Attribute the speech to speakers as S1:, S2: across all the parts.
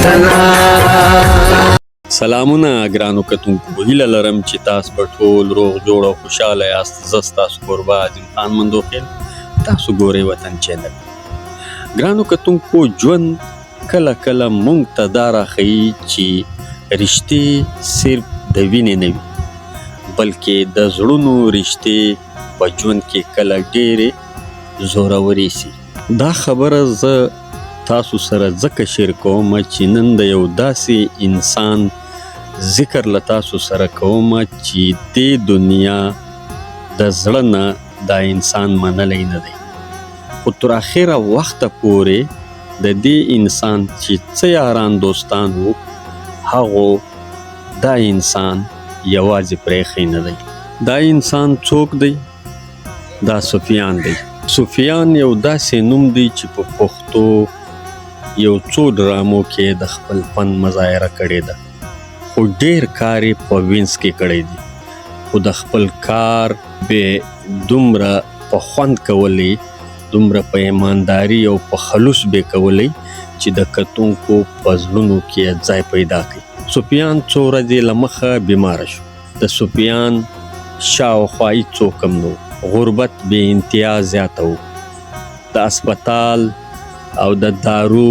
S1: وطنه.
S2: سلامونه ګرانو کتونکو، هیله لرم چې تاسو به ټول روغ جوړ او خوشاله یاست. زه ستاسو کوربه عظیم خان مندوخیل، تاسو ګورئ وطن چینل. ګرانو کتونکو، ژوند کله کله مونږ ته دا راښیي چې رشتې صرف د وینې نه وي، بلکې د زړونو رشتې په ژوند کې کله ډېرې زورورې سي. دا خبره زه تاسو سره ځکه شیر کوم چې نن د یو داسې انسان ذکر له تاسو سره کوم چې دې دنیا د زړه نه دا انسان منلی نه دی، خو تر اخره وخته پورې د دې انسان چې څه یاران دوستان وو، هغو دا انسان یوازې پرېښی نه دی. دا انسان څوک دی؟ دا سفیان دی. سفیان یو داسې نوم دی چې په پښتو یو څو ډرامو کې د خپل فن مظاهره کړې ده، خو ډیر کار یې په وینس کې کړی دی. خو د خپل کار به دومره په خوند کولی، دومره په ایمانداری او په خلوص به کولی چې د کتونکو په زړونو کې یې ځای پیدا کړي. سفیان څو ورځې له مخه بیماره شو. د سفیان شاوخوا هیڅوک هم نه وو. غربت بې انتها زیاته و. د هسپتال او د دارو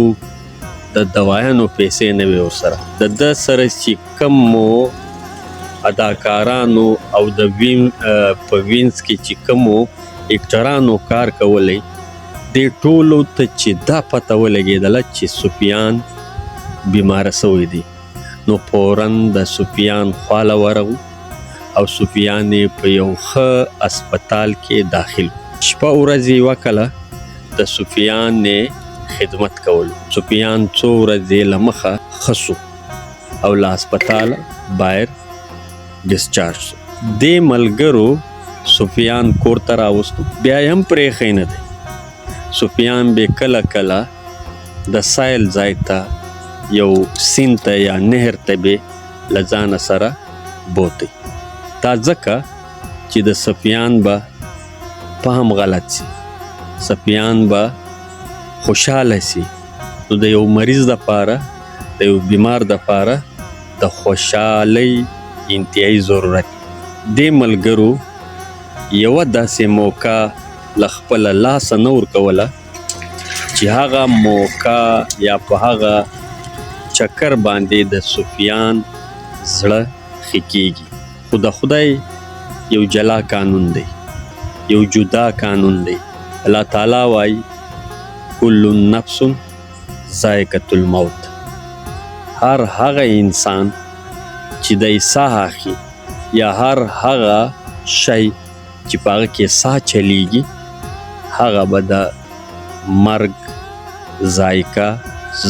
S2: د دوایانو پیسې نه وې ورسره. د ده سره چې کومو اداکارانو او د وین په وینس کې چې کومو اکټرانو کار کولی، دې ټولو ته چې دا پته ولګېدله چې سفیان بیماره سوی دی، نو فورا د سفیان خواله ورغو او سفیان یې په یو ښه هسپتال کې داخل کړو. شپه ورځ یې وکړه د سفیان یې خدمت کولو. سفیان څو ورځې له مخه ښه سو او له هسپتاله بایر ډسچارج سو. دې ملګرو سفیان کور ته راوستو، بیا یې هم پرېښی نه دی. سفیان به کله کله د سایل ځای ته، یو سیند ته یا نهر ته به له ځانه سره بوتی، دا ځکه چې د سفیان به فهم غلط سي، سفیان به خوشحاله سي. نو د یو مریض دپاره، د یو بیمار دپاره د خوشحالۍ انتهایی ضرورت. دې ملګرو یوه داسې موقع له خپله لاسه نه ورکوله چې هغه موقع یا په هغه چکر باندې د سفیان زړه ښه کیږي. خو د خدای یو جلا قانون دی، یو جدا قانون دی. الله تعالی وایي کل نفس ذائقة الموت. هر هغه انسان چې دی ساه اخلي یا هر هغه شی چې په هغه کې ساه چلیږي، هغه به د مرګ ذایقه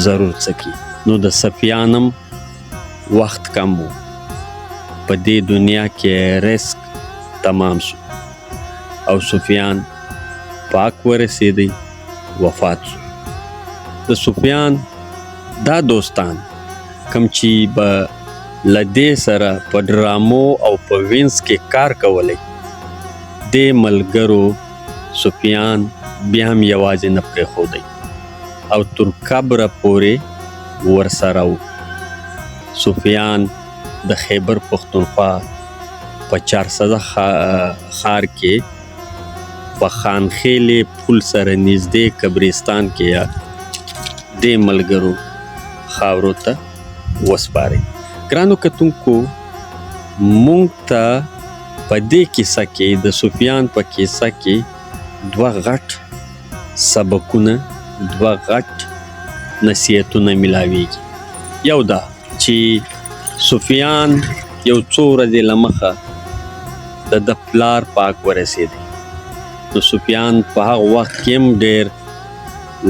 S2: ضرور څکي. نو د سفیان هم وخت کم و، په دې دنیا کې رزق تمام سو او سفیان پاک ورسېدی، وفات سو. د سفیان دا دوستان کم چې به له دې سره په ډرامو او په وینس کې کار کولی، دې ملګرو سفیان بیا هم یوازې نه پرېښودی او تر قبره پورې ورسره و. سفیان د خیبر پښتونخوا په چارسده ښار کې په خانخیلې پل سره نږدې قبرستان کې یا دې ملګرو خاورو ته وسپارئ. ګرانو کتونکو، مونږ ته په دې کیسه کې، د سفیان په کیسه کې دوه غټ سبقونه، دوه غټ نصیحتونه ملاویږي. یو دا چې سفیان یو څو ورځې له مخه د ده پلار پاک ورسېدی. نو سفیان په هغه وخت کې هم ډېر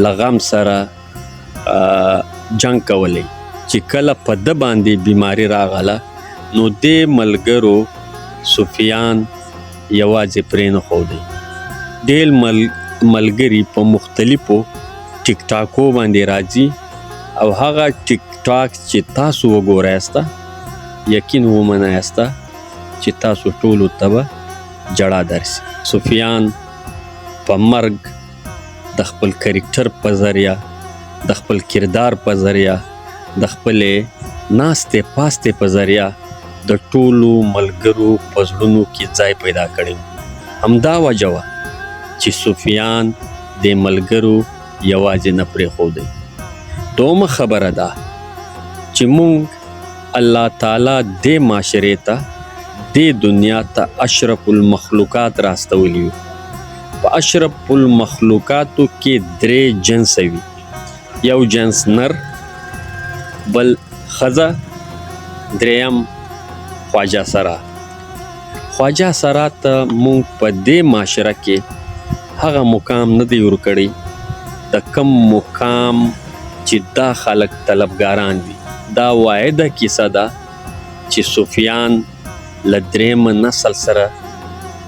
S2: له غم سره جنګ کولی. چې کله په ده باندې بیماري راغله، نو دې ملګرو سفیان یوازې پرېنښودی. ډېر ملګري په مختلفو ټیک ټاکو باندې راځي او هغه ټیک ټاک چې تاسو وګورئ، یقین ومنئ چې تاسو ټولو ته به ژړا درسي. سفیان په مرګ د خپل کرکټر په ذریعه، د خپل کردار په ذریعه، د خپلې ناستې پاستې په ذریعه د ټولو ملګرو په زړونو کې ځای پیدا کړی و. همدا وجه وه چې سفیان دې ملګرو یوازې نه پرېښودی. دومه خبره ده چې مونږ الله تعالی دې معاشرې ته، دې دنیا ته اشرف المخلوقات راستولي یو. په اشرف المخلوقاتو کې درې جنسه وي، یو جنس نر، بل ښځه، دریم خواجه سرا. خواجه سرا ته مونږ په دې معاشره کې هغه مقام نه دی ورکړی د کوم مقام چې دا خلک طلبګاران وي. دا واحده کیسه ده چې سفیان له دریم نسل سره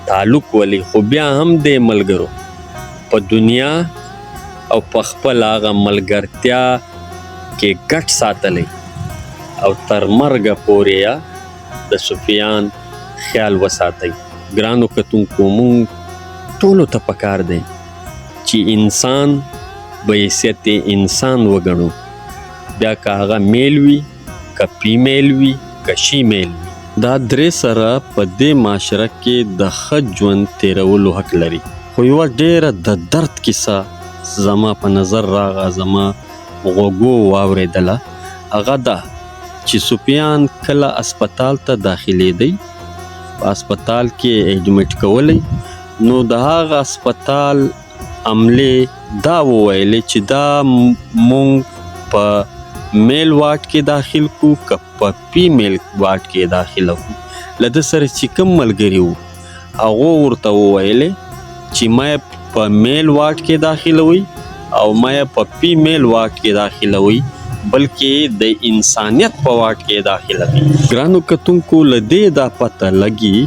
S2: تعلق ولي، خو بیا هم دې ملګرو په دنیا او په خپل هغه ملګرتیا کې ګټ ساتلی او تر مرګه پورې یې د سفیان خیال وساتئ. ګرانو کتونکو، مونږ ټولو ته پکار دی چې انسان به حیثیت انسان وګڼو، بیا که هغه male وي، که female وي، که shemale وي. دا درې سره په دې معاشره کې د ښه ژوند تېرولو حق لري. خو یوه ډېره د درد کیسه زما په نظر راغه، زما غوږو واورېدله، هغه دا چې سفیان کله هسپتال ته داخلېدی، په هسپتال کې admit کولی، نو د هغه هسپتال عملې دا وویلې چې دا مونږ په male ward کې داخل کو که په female ward کې داخله کو. له ده سره چې کوم ملګري وو هغو ورته وویلې چې ما یې په male ward کې داخلوئ او ما یې په female ward کې داخلوئ، بلکې د انسانیت په ward کې داخله کوي. ګرانو کتونکو، له دې دا پته لګي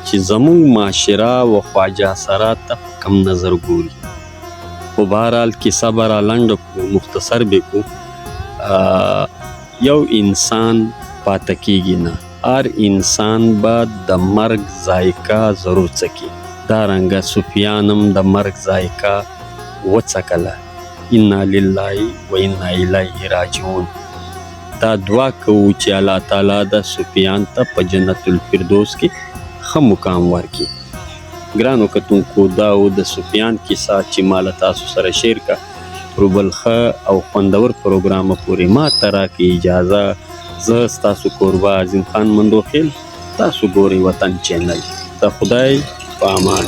S2: چې زموږ معاشره و خواجه سرا ته په کم نظر ګوري. خو بهرحال کیسه به را لنډه کړو، مختصر به کړو. یو انسان پاته کیږي نه، هر انسان به د مرګ ذایقه ضرور څکي. دا رنګه سفیان هم د مرګ ذایقه وڅکله. انا لله و انا الیه راجعون. دا دعا کوو چې الله تعالی د سفیان ته په جنت الفردوس کې ښه مقام ورکړي. ګرانو کتونکو، دا و د سفیان کیسه چې ما له تاسو سره share کړه. تر بل ښه او خوندور پروګرامه پورې ما ته راکړئ اجازه. زه ستاسو کوربه عظیم خان مندوخیل، تاسو ګورئ وطن channel. د خدای په امان.